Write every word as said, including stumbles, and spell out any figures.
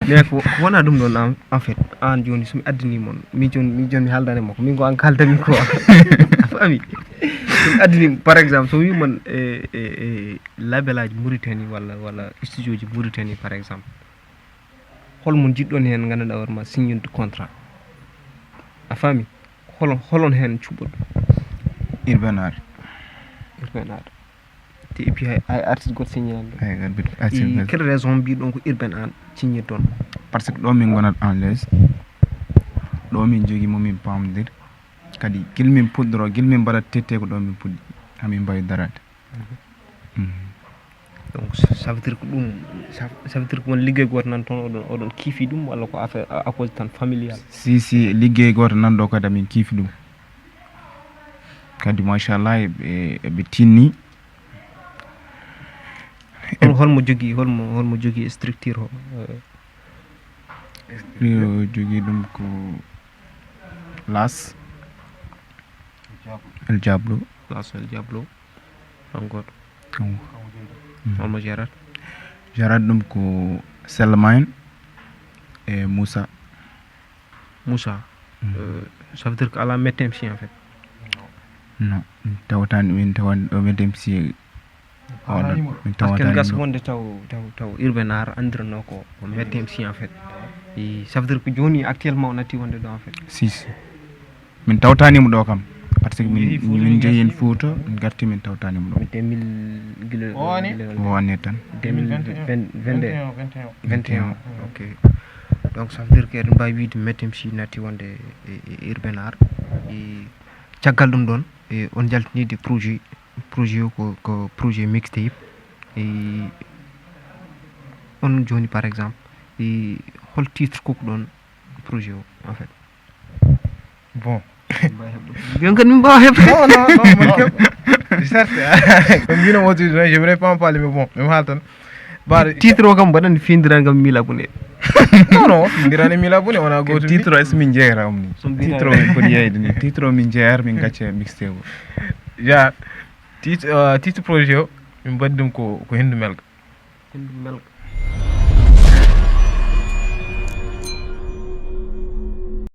Mais ko ko wona ɗum ɗon, en en fait, aan jooni, so mi addanii mon, min jooni, min jooni mi haaldani mo ko, min ko aan kaaldani ko. A faami? So mi addanii, par exemple, so mi wii mon, e e e labelaaji Mauritanie walla walla studio ji Mauritanie, par exemple, hol mo njiɗɗon heen, nganndanɗaa hoore ma, signinde contrat? A faami? Holon holon heen cuɓɓoɗon? Urbain Art. Urbain Art. Te et puis hay hay artiste goto signé heen ɗo. Ay, arbitre I artiste. Quelle raison mbiɗon ko Urbain Art signé toon? Parce que ɗo min ngonat en les, ɗo min jogii mo min pamdir. Kadi gila min puɗɗoro, gila min mbaɗa tette ko ɗo min puɗɗi. Hamin mbawi darade. Mhm. Donc ça ça veut dire que ɗum ça ça veut dire que won liggey gooto nan toon, oɗon oɗon kiifi ɗum, walla ko affaire à cause tan familial? Si si, liggey gooto nan ɗo kadi amin kiifi ɗum. Kadi machallah eɓe eɓe tinni. Hol holmo jogii holmo holmo jogii structure o? Yo jogii ɗum ko Las El Diablo. Place El Diablo. Encore. Ɗum Holmo jerat? Jarat ɗum ko Selmain e Moussa. Moussa. Euh, ça veut dire que ala mettem si en fait? Non, min tawtani min tawani ɗo mettem si. Oɗon min Parce que tawatani gasa ɗum. Wonde taw taw taw Urbain Art andirano ko ko mettem si en fait. Et ça veut dire que joni actuellement on atti wonde ɗo en fait? Si si. Min tawtanimo ɗo kam. Parce que min min jeeyi en Fouta, min garti min tawtanimo ɗo. Deux mille gila O woni? gila O wonde tan. deux mille vingt vingt-deux. vingt et un. Vingt et un. Ok. Donc ça veut dire que eɗen mbawi wiide mettem si natti wonde e e Urbain Art. E caggal ɗum ɗon, e on jaltinide projet projet o ko ko projet mixtape. E on joni par exemple, e hol titre kokkuɗon projet o en fait? Bon. Jon kadi min mbawa heɓde. Non, non, non, mon keɓ. Certes, comme bino mo tuuti, je voudrais pas en parler, mais bon, même hal tan. Bar Titre o kam mbaɗani findiral ngam mille abonnés. Non, non, findiral e mille abonnés, on a go Titre o est-ce que min jeeyata ɗum ni? So mbiɗa- Titre o min poti yeeyde ni. Titre o min jeeyata min gacce mixtape o. Ja, titre euh, titre projet o, min mbaɗi ɗum ko ko Hindu Melga. Hindu Melga.